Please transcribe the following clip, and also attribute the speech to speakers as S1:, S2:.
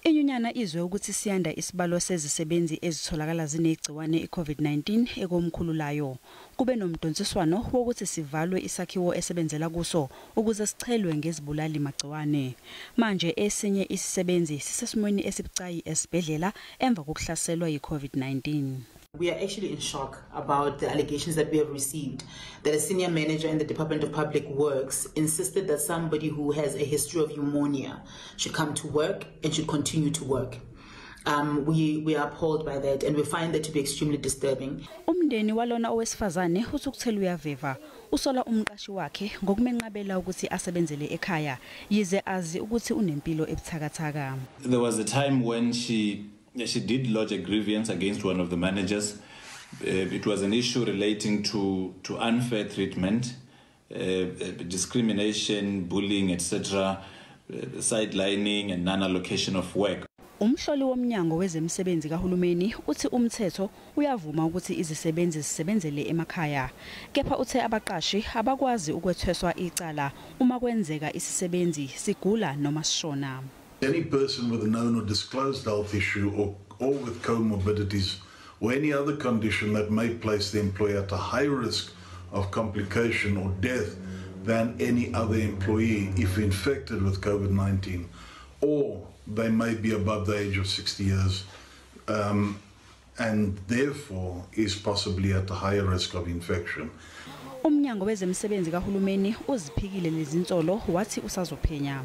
S1: Inyunyana izwe ukuthi siyanda isibalo sezisebenzi ezitholakala zinegciwane iCovid-19 ekomkhulu layo. Kube nomdonsiswano wokuthi sivalwe isakhiwo esebenzela kuso ukuze sichelwe ngezibulali magciwane. Manje esinye isisebenzi sisesimweni esibucayi esibhedlela emva kokuhlaselwa yiCovid-19.
S2: We are actually in shock about the allegations that we have received that a senior manager in the Department of Public Works insisted that somebody who has a history of pneumonia should come to work and should continue to work. We are appalled by that and we find that to be extremely disturbing.
S1: Umndeni walona owesifazane uthukuthele uyaveva, usola umqashi wakhe ngokumenqabela ukuthi asebenzele ekhaya yize azi ukuthi unempilo ebuthakathaka.
S3: There was a time when she did lodge a grievance against one of the managers. It was an issue relating to unfair treatment, discrimination, bullying, etc., sidelining and non-allocation of work.
S1: Umhloli womnyango wezemisebenzi kahulumeni uthi umthetho uyavuma ukuthi izisebenzi zisebenzele emakhaya. Kepha uthe abaqashi abakwazi ukwethweswa icala uma kwenzeka isisebenzi sigula noma sishona.
S4: Any person with a known or disclosed health issue or with comorbidities or any other condition that may place the employer at a high risk of complication or death than any other employee if infected with COVID-19, or they may be above the age of 60 years and therefore is possibly at a higher risk of infection.
S1: Umnyango wezemisebenzi kahulumeni uziphikile lezinsolo wathi usazophenya.